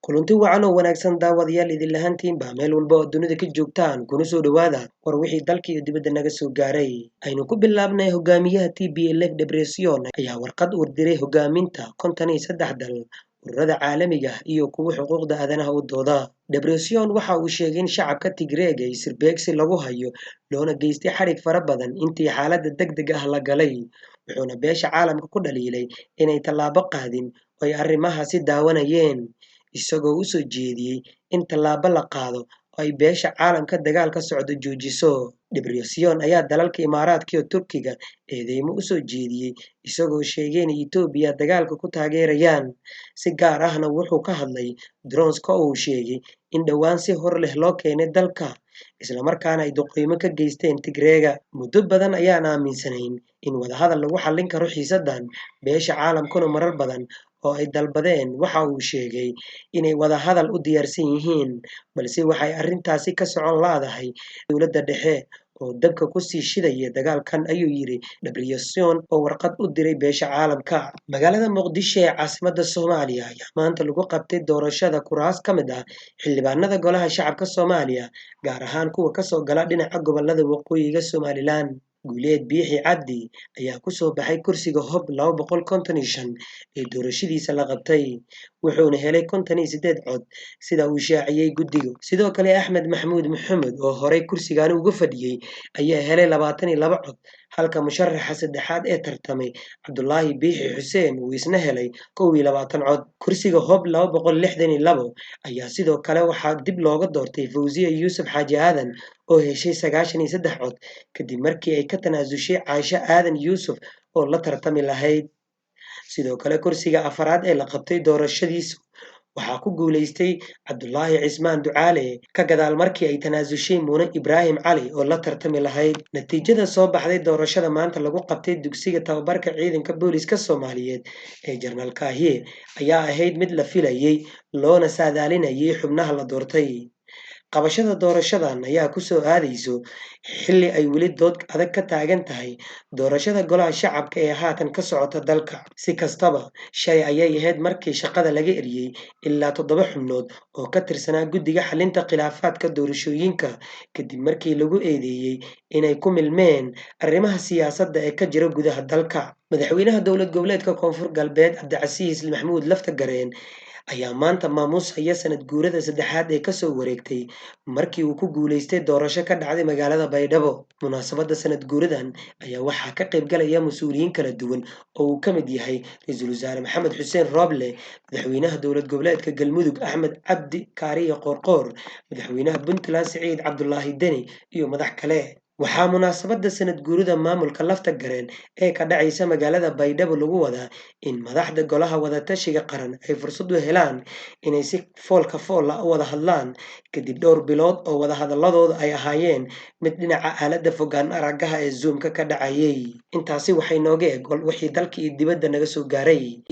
Kulanti wacan oo wanaagsan, daawadayaal, idin lahaantiinba meel walba oo dunida ka joogtaan, kuna soo dhowaada war wixii dalka iyo dibadda naga soo gaaray. Aynu ku bilaabnay, hogaamiyaha TPLF Debretsion ayaa warqad u diray hogaaminta 53 dal, ururada caalamiga ah iyo kuwa xuquuqda aadanaha u dooda. Debretsion waxa uu sheegay in shacabka Tigreega isirbeegsi lagu hayo, loona geystay xadhig fara badan intii xaaladda degdeg ah la galay, wuxuuna beesha caalamka ku dhaliilay inay tallaabo qaadin oo ay arrimahaasi daawanayeen, isagoo u soo jeediyey in tallaabo la qaado oo ay beesha caalamka dagaalka socdo joojiso. Debretsion ayaa dalalka Imaaraadka iyo Turkiga eedeymo u soo jeediyey, isagoo sheegay inay Itoobiya dagaalka ku taageerayaan. Si gaar ahna wuxuu ka hadlay drones-ka oo uu sheegay in dhowaan si hor leh loo keenay dalka, islamarkaana ay duqeymo ka geysteen Tigreega. Muddo badan ayaan aaminsanayn in wadahadal lagu xallin karo xiisaddan, beesha caalamkuna marar badan oo ay dalbadeen, waxa uu sheegay inay wadahadal u diyaarsan yihiin, balse waxay arrintaasi ka socon laadahay dowladda dhexe oo dabka kusii shidaya dagaalkan, ayuu yidhi Debretsion oo warqad u diray beesha caalamka. Magaalada Muqdisho ee caasimadda Soomaaliya ayaa maanta lagu qabtay doorashada kuraas ka mid ah xildhibaanada Golaha Shacabka Soomaaliya, gaar ahaan kuwa kasoo gala dhinaca gobolada waqooyiga Somaliland. Guuleed Biixi Cabdi ayaa kusoo baxay kursiga Hob 255 ee doorashadiisa la qabtay, wuxuuna helay 58 cod, sida uu shaaciyey guddiga. Sidoo kale, Axmed Maxamuud Maxamed oo horey kursigaani uga fadhiyey ayaa helay 22 cod, halka musharaxa saddexaad ee tartamay, Cabdulaahi Biixi Xuseen, uu isna helay 21 cod. Kursiga Hob 262 ayaa sidoo kale waxaa dib looga doortay Fawziya Yuusuf Xaaji Aadan oo heshay 93 cod, kadib markii ay ka tanaasushay Caasho Aadan Yuusuf oo la tartami lahayd. Sidoo kale, kursiga afaraad ee la qabtay doorashadiisu waxaa ku guulaystay Cabdulaahi Cismaan Ducaale, ka gadaal markii ay tanaasushay Muune Ibraahim Cali oo la tartami lahayd. Natiijada soo baxday doorashada maanta lagu qabtay dugsiga tababarka ciidanka booliska Soomaaliyeed ee Jenaraal Kaahiye ayaa ahayd mid la filayey, loona saadaalinayay xubnaha la doortay. Qabashada doorashadan ayaa kusoo aadayso xilli ay weli dood adag ka taagan tahay doorashada Golaha Shacabka ee haatan ka socota dalka. Si kastaba, shalay ayay ahayd markii shaqada laga eriyey ilaa toddoba xubnood oo ka tirsanaa guddiga xalinta khilaafaadka doorashooyinka, kadib markii lagu eedeeyey inay ku milmeen arrimaha siyaasadda ee ka jira gudaha dalka. Madaxweynaha Dowlad Goboleedka Koonfur Galbeed, Cabdicasiis Maxamuud Laftagareen, ayaa maanta maamuusaya sanad guurada saddexaad ee kasoo wareegtay markii uu ku guuleystay doorasho ka dhacday magaalada Baydhabo. Munaasabadda sanad guuradan ayaa waxaa ka qayb galaya mas-uuliyiin kala duwan oo uu ka mid yahay Ra-iisul Wasaare Maxamed Xuseen Rooble, Madaxweynaha Dowlad Goboleedka Galmudug Axmed Cabdi Kaariye Qoorqoor, Madaxweynaha Puntland Siciid Cabdulaahi Deni iyo madax kale. Waxaa munaasabadda sanad guurida maamulka Laftagareen ee ka dhacaysa magaalada Baydhabo lagu wadaa in madaxda Golaha Wadatashiga Qaran ay fursad u helaan inay si foolka fool ah u wada hadlaan, kadib dhowr bilood oo wadahadaladooda ay ahaayeen mid dhinaca aaladda fogaan araggaha ee Zoom-ka ka dhacayay. Intaasi waxay nooga eg wixii dalka iyo dibadda naga soo gaaray.